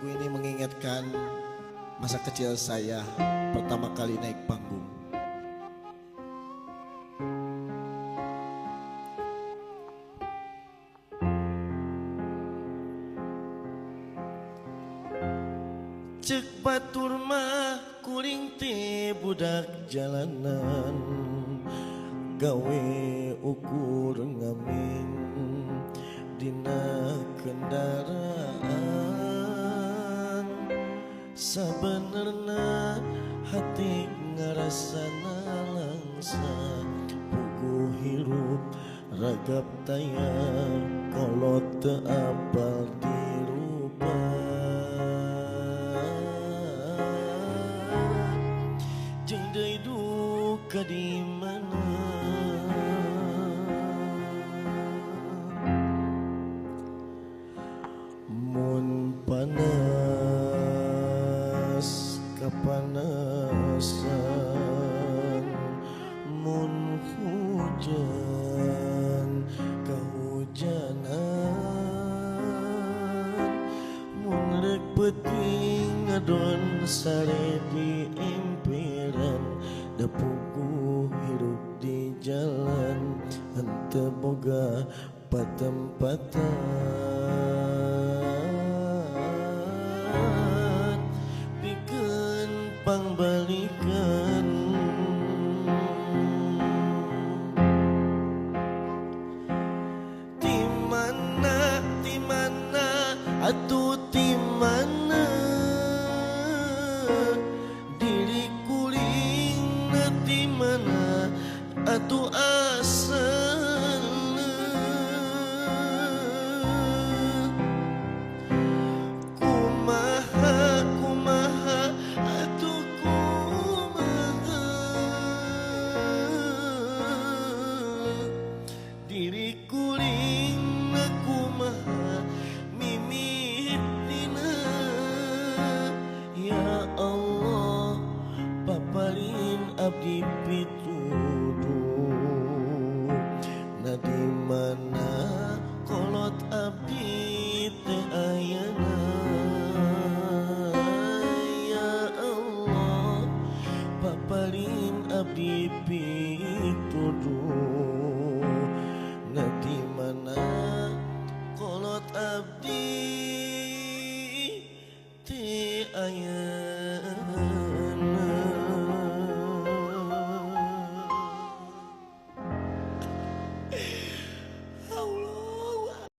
Lagu ini mengingatkan masa kecil saya pertama kali naik panggung. Cek batur mah kuring teh budak jalanan, gawe ukur ngamin dina kendaraan. Sabenerna hati ngarasa nalangsa, puguh hirup ragap taya kolot teu apal dirubah. Jeung deui duka di mana mun panas kapanasan, mun hujan kahujanan, mun rek peuting ngadon sare di emperan, da puguh hirup di jalan henteu boga patempatan. Pikeun pangbalikan ti mana atuh ti mana diri kuring ti mana atuh asalna. Kumaha kumaha atuh kumaha diri kuring kumaha mimitina. Ya Allah paparin abdi pituduh, na di mana kolot abdi teh ayana. Ya Allah paparin abdi pituduh, na di mana kolot abdi teh ayana.